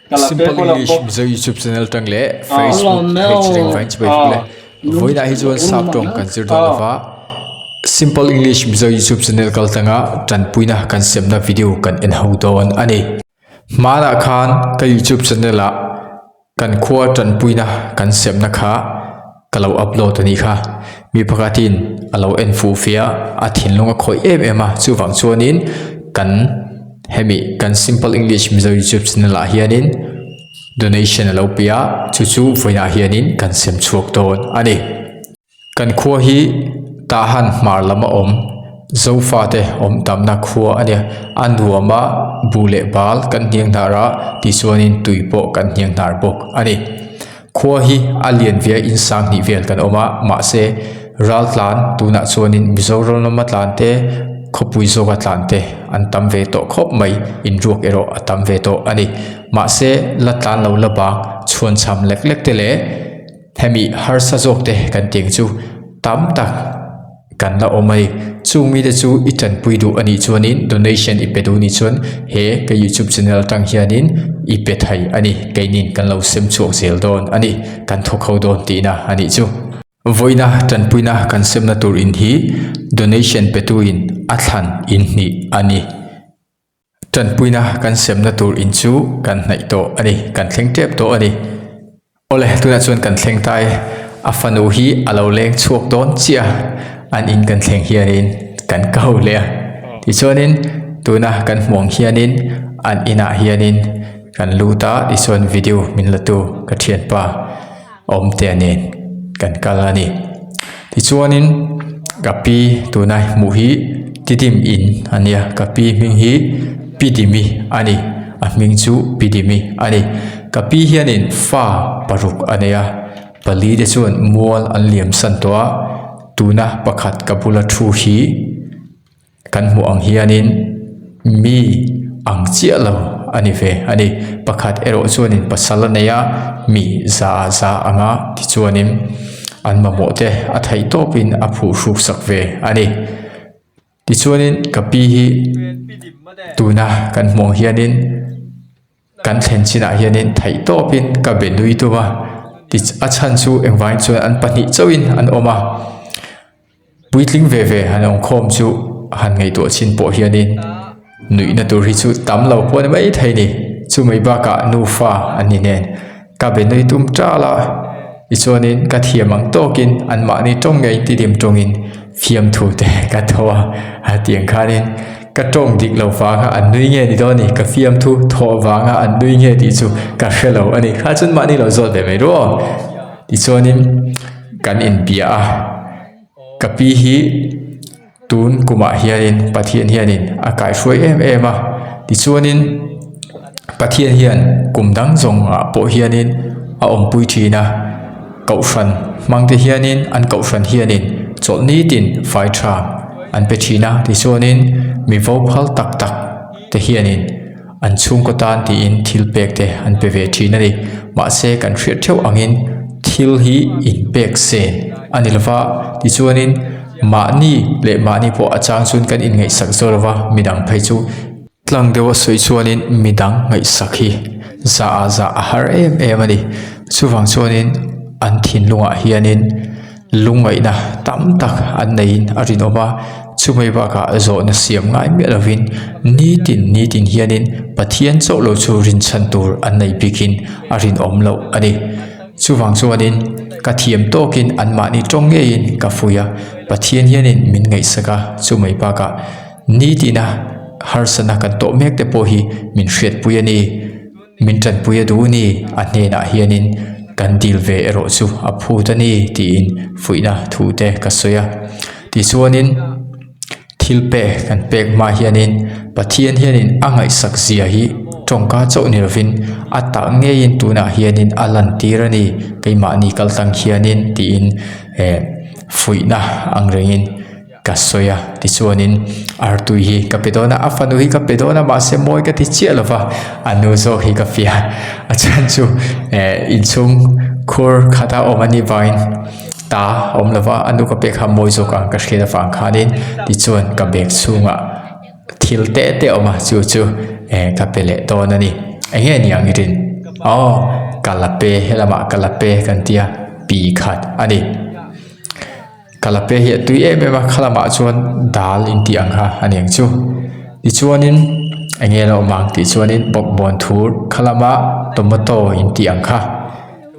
Simple English Mizo YouTube channel tang leh Facebook page reng vain chibai vek le. Vawiinah hi chuan sap tawng kan zir dawn lova Simple English Mizo YouTube channel kal tanga tanpuina kan semna video kan en ho dawn a ni. Hmanah khan ka YouTube channel ah Kan khua tanpuina kan semna kha ka lo upload a nih kha. Mi pakhatin a lo en fuh fe a, a thinlung a khawih em em a, chuvang chuanin kan hemi kan Simple English Mizo YouTube channel ah hianin donation a lo pe a, chu chu vawiinah hianin kan sem chhuak dawn a ni. Kan khua hi Tahan hmar lam a awm, Zofate awm tamna khua a nia. A nuam a, buh leh bal kan hniang hnar a, tichuanin tui pawh kan hniang hnar bawk a ni. Khua hi a lian ve a, in sang hnih vel kan awm a, mahse ral tlan tunah chuanin Mizoram lama tlan te, khawpui zawka tlan te an tam ve tawh khawp mai, inruak erawh a tam ve tawh a ni. Mahse la tlan lo la bang chhuanchham lek lek te leh. Hemi harsa zawk te kan tih ang chu tam tak kan la awm a ni. Chung mite chu i tanpui duh a nih chuanin donation i pe duh nih chuan he ka youtube channel atang hianin i pe thei a ni. Keinin kan lo sem chhuak zel dawn a ni. Kan thawk ho dawn tihna a nih chu. Vawiina tanpuina kan semna tur in hi donation petuin a thlan in hnih a ni. Tanpuina kan semna tur in chu kan hnaih tawh a ni, kan thleng tep tawh a ni. Awle, tunah chuan kan thleng ta e, a fanu hi a lo leng chhuak dawn chiah a, an in kan thleng hianin kan ko leh a. Tichuanin tuna kan hmuh ang hianin an inah hianin kan lut a, tichuan video min la tu ka thianpa Awmtea nen kan kal a ni. Tichuanin ka pi tuna hmuh hi Tidim in a nia, ka pi hming hi Pidimi a ni, a hming chu Pidimi a ni. Ka pi hianin fa paruk a nei a, pali te chuan mual an liam san tawh a, tuna pakhat ka bula thu hi Kan hmuh ang hianin mi ang chiah lo a ni ve a ni. Pakhat erawh chuanin pasal a nei a, mi za a za ang a, tichuanin an mamawh te a theih tawpin a phuh hruk sak ve a ni. Tichuanin ka pi hi tuna kan hmuh ang hianin kan thlen chinah hianin theih tawpin ka be nui tum a, a chhan chu engvangin chuan an pahnih chauhin an awm a. Puitling ve ve han awm khawm chu han ngaihtuah chin pawh hianin nuihna tur hi chu tam lo pawh a ni mai thei ni. Chumai bakah nufa an ni nen ka be nui tum tal a, tichuanin ka thiam ang tawkin anmahni tawng ngei tidim tawngin fiamthu te ka tho a, a tiang khanin ka tawng dik lo vanga an nui nge ni dawn ni, ka fiamthu thawh vanga an nui nge tih chu ka hre lo a ni. Kha chuan mahni lo zawt ve mai ru aw. Tichuanin kan inbia a, ka pi hi tun kumah hianin Pathian hianin a kaihruai em em a, tichuanin Pathian hian kum dang zawngah pawh hianin a awmpui thin a, kohhran hmang te hianin an kohhran hianin chawlhni tin fai tha an pe thin a, tichuanin mi vo phal tak tak te hianin. An chhungkaw tan tiin thil pek te an pe ve thin a ni. Mahse kan hriat theuh angin thil hi inpek sen a ni lova, tichuanin mahni leh mahni pawh a chang chuan kan inngaihsak zawk lova, midang phei chu tlang deuha sawi chuanin midang ngaihsak hi za ah za a har em em a ni. Chuvang chuanin an thinlungah hianin. Lungngaihna tam tak an neiin a rinawm a, chumai bakah zawhna siam ngai miah lovin nitin nitin hianin Pathian chauh lo chu rinchhan tur an nei bikin a rinawm loh a ni. Chuvang chuanin ka thiam tawkin anmahni tawng ngeiin ka fui a, Pathian hianin min ngaihsak a, chumai bakah nitina harsatna kan tawh mek te pawh hi min hriatpui a ni. Min tanpui a duh ni, a hnenah hianin kan dil ve erawh chu a phut a ni tiin fuihna thu te ka sawi a. Tichuanin thil pek kan pek hma hianin Pathian hianin a ngaihsak zia hi tawngka chauh ni lovin a tak ngeiin tunah hianin a lantir a ni keimahni kal tang hianin tiin eh fuihna ang rengin. Ka sawi a, tichuanin artui hi ka pe dawn a, a fanu hi ka pe dawn a, mahse mawi ka ti chiah lo va, a nu zawk hi ka fiah a chhan chu eh inchhung khur khata awm a nih vangin ta a awm lo va, a nu ka pek kha mawi zawk ang ka hriat avang khanin tichuan ka bag chhungah thil te te a awm a, chu chu eh ka pe leh dawn a ni, eng nge ni ang i rin? Aw kalape helamah kalape kan tia pi khat a ni. Kalape hi a tui em em a khalamah chuan dal intih ang kha a ni ang chu tichuanin eng nge a lo awm ang tih chuanin bawkbawn thur khalama tomato intih ang kha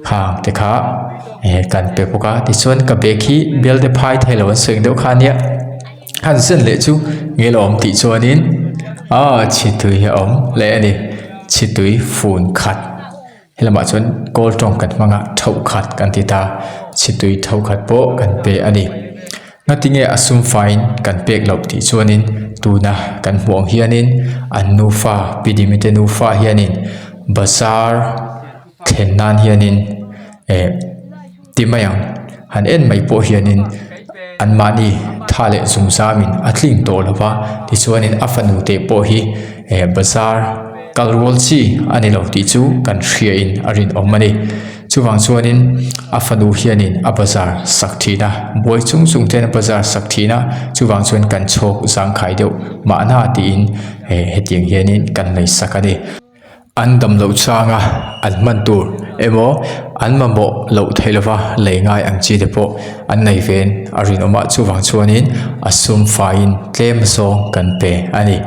khang te kha eh kan pe bawk a tichuan ka bag hi bial te phai thei lo an sawi ang deuh kha ania han zen leh chu eng nge a lo awm tih chuanin aw chhitui hi a awm leh a ni chhitui fun khat. Helamah chuan kawl tawng kan hmang a thauh khat kan ti ta chhitui thauh khat pawh kan pe a ni ngatinge a sum faiin kan pek loh tih chuanin tuna kan hmuh ang hianin an nufa pi dimi te nufa hianin bazar thlen nan hianin eh ti mai ang han en mai pawh hianin anmahni tha leh zum zamin a tling tawh lo va tichuanin a fanu te pawh hi eh bazar kal rual chi a ni lo tih chu kan hriain a rinawm a ni chuvang chuanin a fanu hianin a bazar sak thin a buai chung chung ten a bazar sak thin a chuvang chuan kan chhawk zangkhai deuh mahna tiin eh hetiang hianin kan lei sak a ni. An dam loh changa an hman tur emaw an mamawh loh theih lova lei ngai ang chi te pawh an nei ven a rinawm a chuvang chuanin a sum faiin tlem zawng kan pe a ni.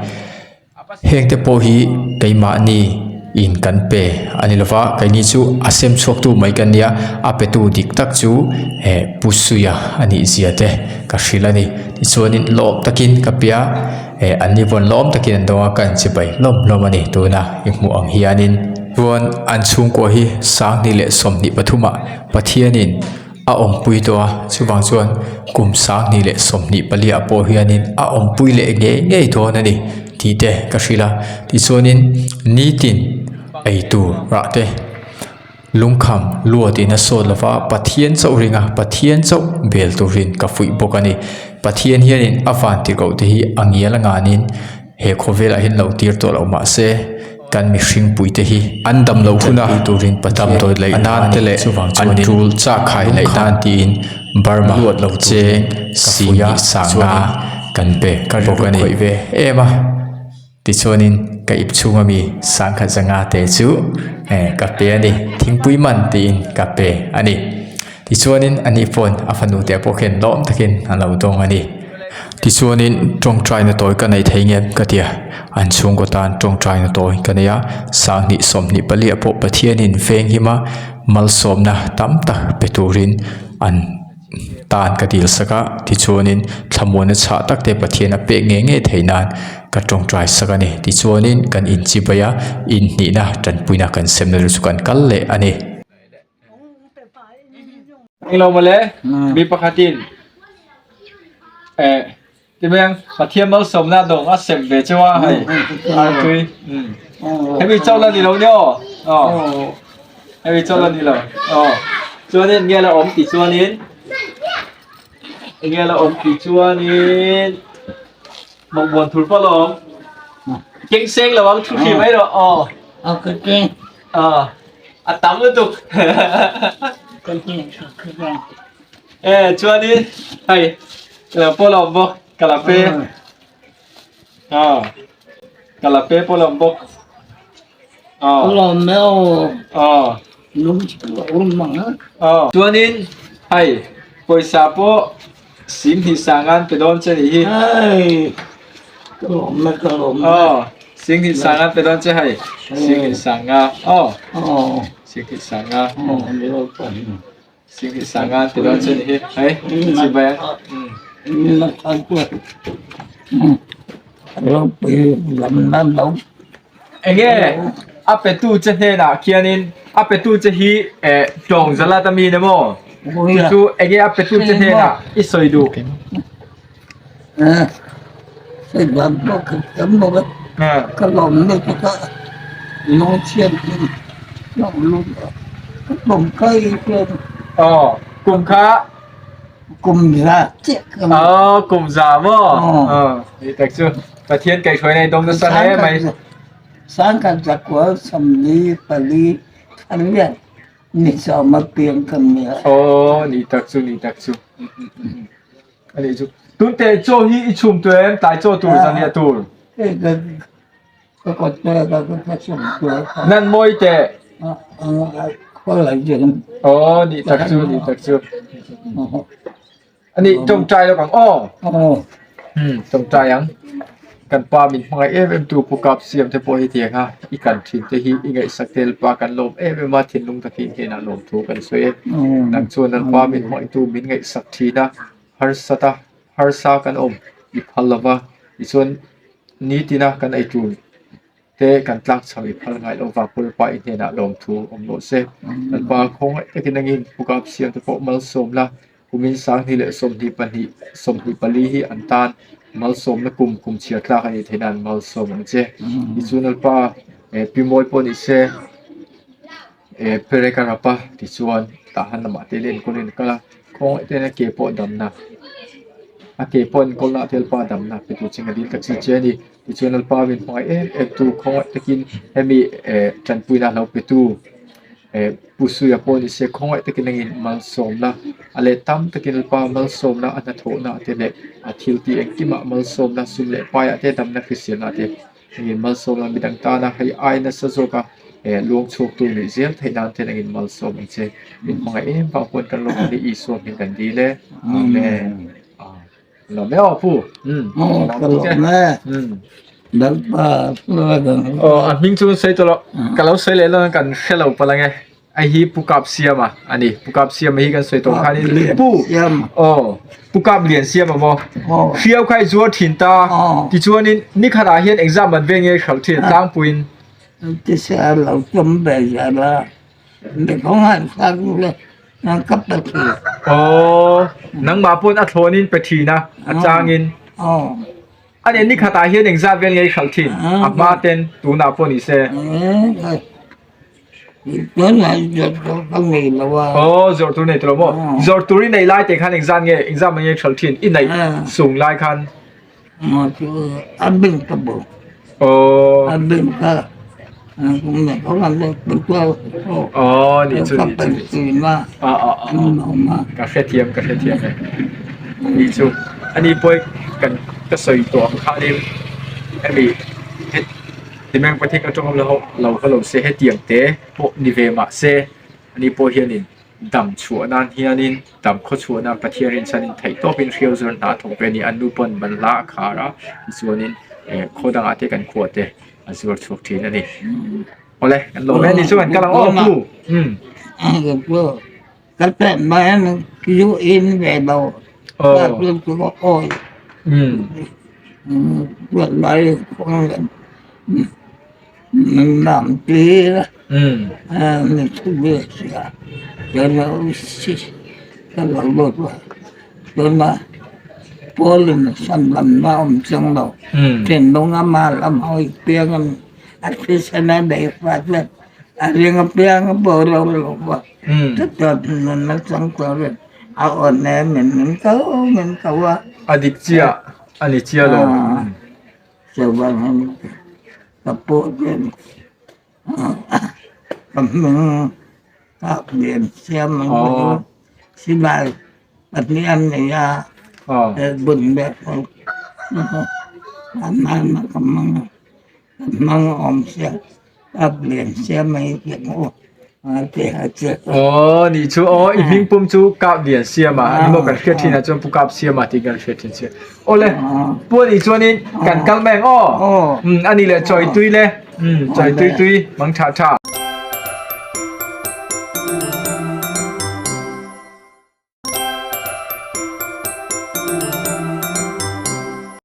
Heng te pawh hi keimahni in kan pe a ni lova keini chu a sem chhuak tu mai kan nia a pe tu dik tak chu eh Pu Suia a nih zia te ka hrilh a ni tichuanin lawm takin ka pe a. Eh an ni vawn lawm takin an dawng a ka inchibai hlawm hlawm a ni tuna i hmuh ang hianin chuan an chhungkua hi sanghnih leh 23 ah Pathianin a awmpui tawh a chuvang chuan kum 2024 ah pawh hianin a awmpui leh ngei ngei dawn a ni tih te ka hrilh a tichuanin nitin eitur rah te. Lungkham luatin a sawt lova, Pathian chauh ringa Pathian chauh bel turin ka fuih bawk a ni. Pathian hianin a van tirhkoh te hi a ngial a nganin he khawvelah hian lo tir tawh lo mah se, kan mihring puite hi an dam loh huna turin damdawi laih nan te leh an tul chak khai laih nan tiin Burma luat lo cheng singah sanga kan pe bawk a ni. Em a. Tichuanin ka ip chhunga mi sangkhat zanga te chu eh ka pe a ni, thingpui man tiin ka pe a ni. Tichuanin ani pawn a fanu te pawh khian lawm takin a lo dawng a ni. Tichuanin tawngtaina tawi ka nei thei ngem ka ti a, an chhungkaw tan tawngtaina tawi ka nei a, sanghnih 24 ah pawh Pathianin venghim a malsawmna tam tak pe turin an. tan ka dil sak a tichuanin thlamuanna chhah tak te Pathian a pek ngei ngei theih nan ka tawngtai sak a ni tichuanin kan inchibai a inhnihna tanpuina kan semna te chu kan kal leh a ni. Englo mawle mi pakhatin eh Tibiang Pathian malsawmna dawng a sem ve cheu a hei artui hemi chauh la ni lo ni aw aw hemi chauh la ni lo aw chuanin nge la awm tih chuanin nge la awm tih chuanin bawkbawn thur pawh la awm keng seng lo ang thu thli mai rawh aw a tam lutuk e chuanin hei Ka pawh lo bawk ka la pe a ka la pe pawh lo bawk a a a chuanin hei pawisa pawh 20 sangan pe dawn che nih hi aw 20 sangan pe dawn che hei 20 sanga aw 20 sanga Singhi sanga ti dawn che ni hi hei chibai enge a petu che hnenah khianin a petu che hi eh tawng zalat ami ni maw chu chu enge a petu che hnenah i sawi duh Aw kum kha Aw kum za maw Aw ni tak chu Pathian kaihhruai na i dawng nasa hle mai. Aw ni tak chu ni tak chu. A nih chu. Tun teh chaw hi i chhum tur em? Tlai chaw tur zan riah tur. Nan mawi teh. Aw nih tak chu nih tak chu. Ani tawngtai lawk ang aw. Hmm tawngtai ang. Kan pa min hmangaih em em tu Pu Kap Siam te pawh hi tiang a i kan thin te hi i ngaihsak tel pa kan lawm em em a thinlung takin hnenah lawm thu kan sawi e. Nang chuan Lalpa min hmangaih tu min ngaihsak thin a harsat a harsa kan awm i phal lova tichuan nitina kan eitur te kan tlak chho i phal ngai loh vang Lalpa i hnenah lawmthu awm rawh se. Lalpa khawngaih takin angin Pu Kap Siam te pawh malsawm la, kumin 20 leh 22, 24 hi an tan malsawmna kum kum chhiar tlak a nih theih nan malsawm ang che. Tichuan Lalpa Pi Mawi pawh ni se Perek a rap a tichuan tah han lamah te enkawlin a kal a, khawngaih ten a ke pawh damna a ke pawh enkawlna ah te Lalpa damna pe tur chin ka dil ta chi che a ni. Tichuan Lalpa min hmangaih em em tu khawngaih takin hemi eh tanpuina lo pe tu eh Pu Suia pawh ni se khawngaih takin engin malsawmna a leh tam takin Lalpa malsawmna a hnathawhna te leh a thil tih engkimah malsawmna sum leh paiah te damna hriselna te engin malsawmna midang tana hei ai nasa zawka eh luang chhuak tu nih zel theih nan ten engin malsawm ang che min hmangaih em vang pawn kan lawm a ni Isua hming kan dil e Amen. A hming chu sawi tawh loh ka lo sawi leh lo kan hre lo palh ange hei hi pu kap siama a ni pu kap siama hi kan sawi tawh khanin pu aw pu kap lian siama maw hriau kha i zuar thin ta tichuanin nikhatah hian exam an veng nge hralh thin tlangpuiin. Aww nangmah pawn a thlawnin pe thin a a changin a ni ni khatah hian engzat vel nge i hralh thin a hma ten tunah pawh ni se Aww zawrh tur nei tawh lo maw zawrh tur i neih lai te khan engzat nge engzat mai nge i hralh thin i neih sung lai khan. Aw nih chu nih chu nih chu a a a ka hrethiam ka hrethiam e nih chu ani pawh kan ka sawi tawh ang khanin hemi heti Pathian ka tawng lo lo haw lo se hetiang te pawh ni ve mahse ani pawh hianin. Dam chhuah nan hianin dam khaw chhuah nan Pathian rinchhanin theih tawpin hriau zawr hna a thawk ve a ni. An nu pawn ban hla a khar a tichuanin eh khaw dangah te kan khuah te a zuar chhuak thin a ni. Awle kan lawm e ni chu kan kal ang aw pu umm. Aw umm. A dik chiah a ni chiah lo. Chuvangin ka pawh chuan ka hming kap lian siam ang chu silai pahnih an nei a bun leh a hmana ka hmang a ka hmang awm sia kap lian siam ang hi ka hmu. Aw nih chu aw i hming pum chu kap lian siam a ani maw kan hriat thin ah chuan pu kap siam a tih kan hriat thin che awle pu anih chuanin kan kal mai ang aw umm anih leh chawi tui le umm chawi tui tui mang tha tha.